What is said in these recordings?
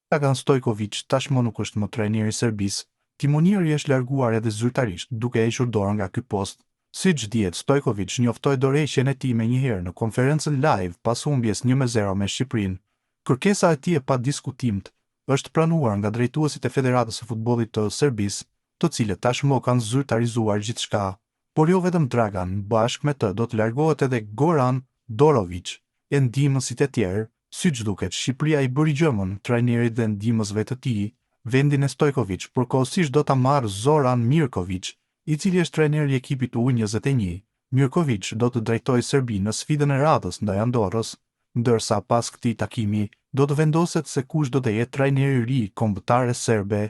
Dragan Stojkoviç tashmë nuk është më trajner i Serbisë. Timonieri është larguar edhe zyrtarisht, duke hequr dorë nga ky post. Siç dihet, Stojkoviç njoftoi dorëheqjen e tij menjëherë në konferencën live pas humbjes 1-0 me Shqipërinë. Kërkesa e tij e padiskutimtë është pranuar nga drejtuesit e Federatës së Futbollit të Serbisë, të cilët tashmë kanë zyrtarizuar gjithçka. Por jo vetëm Dragan, bashkë me të do të largohet edhe Goran Doroviç e ndihmësit e tjerë. Siç duket, Shqipëria i bëri gjëmën trajnerit dhe ndihmësve të tij, vendin e Stojkoviç përkohësisht do ta marrë Zoran Mirkoviç, i cili është trajner i ekipit U 21. Mirkoviç do të drejtojë Serbinë në sfidën e radhës ndaj Andorrës, ndërsa pas këtij takimi do të vendoset se kush do të jetë trajneri i ri i kombëtares serbe.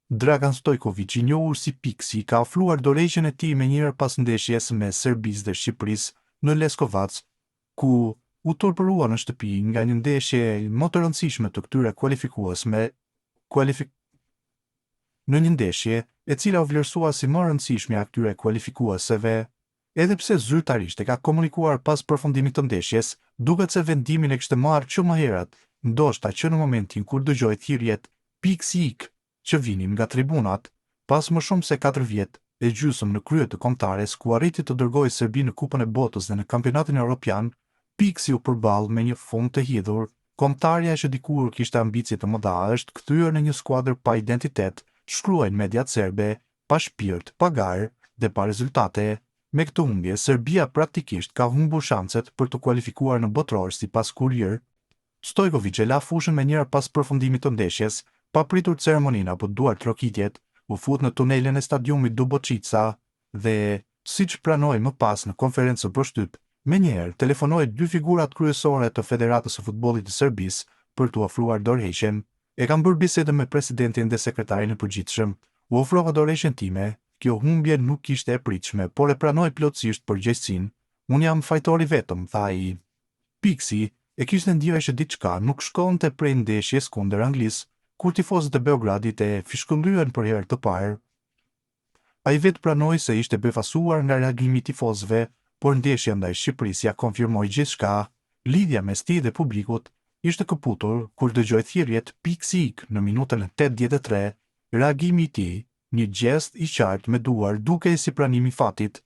Dragan Stojkoviç, i njohur si Piksi, ka ofruar dorëheqjen e tij menjëherë pas ndeshjes mes Serbisë dhe Shqipërisë në Leskovac, ku u turpërua në shtëpi nga një ndeshje më të rëndësishme të këtyre kualifikuesme kualifik në një ndeshje e cila u vlerësua si më e rëndësishmja e këtyre kualifikueseve. Edhe pse zyrtarisht e ka komunikuar pas përfundimit të ndeshjes, duket se vendimin e kishte marrë që më herët, ndoshta që në momentin kur dëgjoi thirrjet Piksi ik! që vinin nga tribunat. Pas më shumë se katër vjet e gjysmë në krye të kombëtares, ku arriti të dërgojë Serbinë në Kupën e Botës dhe në Kampionatin Europian, Piksi u përball me një fund të hidhur. Kombëtarja që dikur kishte ambicie të mëdha është kthyer në një skuadër pa identitet, shkruajnë mediat serbe, pa shpirt, pa garë dhe pa rezultate. Me këtë humbje, Serbia praktikisht ka humbur shanset për t'u kualifikuar në Botëror sipas Kurir. Stojkoviç e la fushën menjëherë pas përfundimit të ndeshjes, pa pritur ceremoninë apo duartrokitjet, u fut në tunelin e stadiumit Duboçica dhe, siç pranoi më pas në konferencën për shtyp, menjëherë telefonoi dy figurat kryesore të Federatës së Futbollit të Serbisë për t'u ofruar dorëheqjen. E kam bërë bisedën me presidentin dhe sekretarin e përgjithshëm. U ofrova dorëheqjen time. Kjo humbje nuk ishte e pritshme, por e pranoj plotësisht përgjegjësinë. Unë jam fajtor i vetëm, tha ai. Piksi e kishte ndjerë që diçka nuk shkonte prej ndeshjes kundër Anglisë, kur tifozët e Beogradit e fishkëllyen për herë të parë. Ai vetë pranoi se ishte befasuar nga reagimi i tifozëve, por ndeshja ndaj Shqipërisë ia konfirmoi gjithçka. Lidhja mes tij dhe publikut ishte këputur kur dëgjoi thirrjet Piksi ik në minutën e 83. Reagimi i tij, një gjest i qartë me duar dukej si pranim i fatit.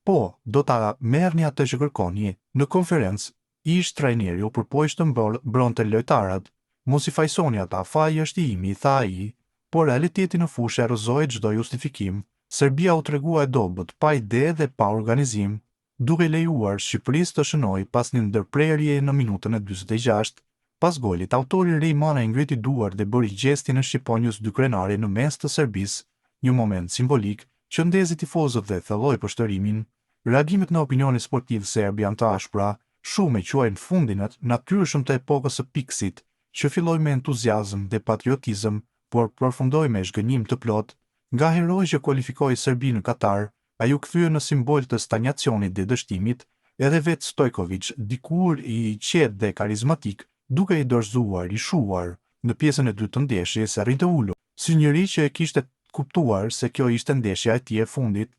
Po, do ta merrni atë që kërkoni. Në konferencë, ish-trajneri u përpoq të mbronte lojtarët. Mos i fajësoni ata, faji është i imi, tha ai. Por realiteti në fushë e rrëzoi çdo justifikim. Serbia u tregua e dobët, pa ide dhe pa organizim, duke i lejuar Shqipërisë të shënojë pas një ndërprerjeje në minutën e 46. Pas golit, autori Rey Manaj ngriti duart dhe bëri gjestin e shqiponjës dykrenare në mes të Serbisë, një moment simbolik që ndezi tifozët dhe thelloi poshtërimin. Reagimet në opinionin sportiv serb janë të ashpra, shumë e quajnë fundin e natyrshëm të epokës së Piksit, që filloi me entuziazëm dhe patriotizëm, por përfundoi me zhgënjim të plotë. Nga heroi që kualifikoi Serbinë në Katar, ai u kthye në simbol të stanjacionit dhe dështimit. Edhe vetë Stojkoviç, dikur i qetë dhe karizmatik, dukej i dorëzuar, i shuar. Në pjesën e dytë të ndeshjes rrinte ulur, si njeri që e kishte kuptuar se kjo ishte ndeshja e tij e fundit.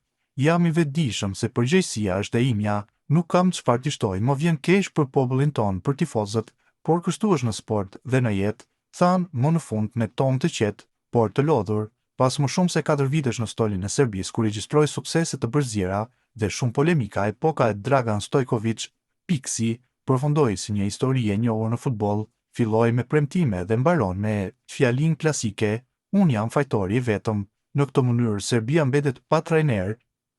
Jam i vetëdijshëm se përgjegjësia është e imja, nuk kam çfarë t'i shtoj, më vjen keq për popullin tonë, për tifozët, por kështu është në sport dhe në jetë, tha më në fund me ton të qetë, por të lodhur. Pas më shumë se katër vitesh në stolin e Serbisë, ku regjistroi suksese të përziera dhe shumë polemika, epoka e Dragan Stojkoviç, Piksi, përfundoi si një histori e njohur në futboll, filloi me premtime dhe mbaron me fjalinë klasike Unë jam fajtori i vetëm. Në këtë mënyrë, Serbia mbetet pa trajner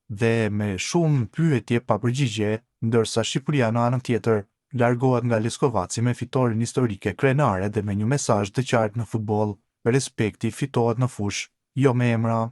dhe me shumë pyetje pa përgjigje, ndërsa Shqipëria në anën tjetër largohet nga Leskovaci me fitoren historike krenare dhe me një mesazh të qartë në futboll, respekti fitohet në fushë, jo me emra.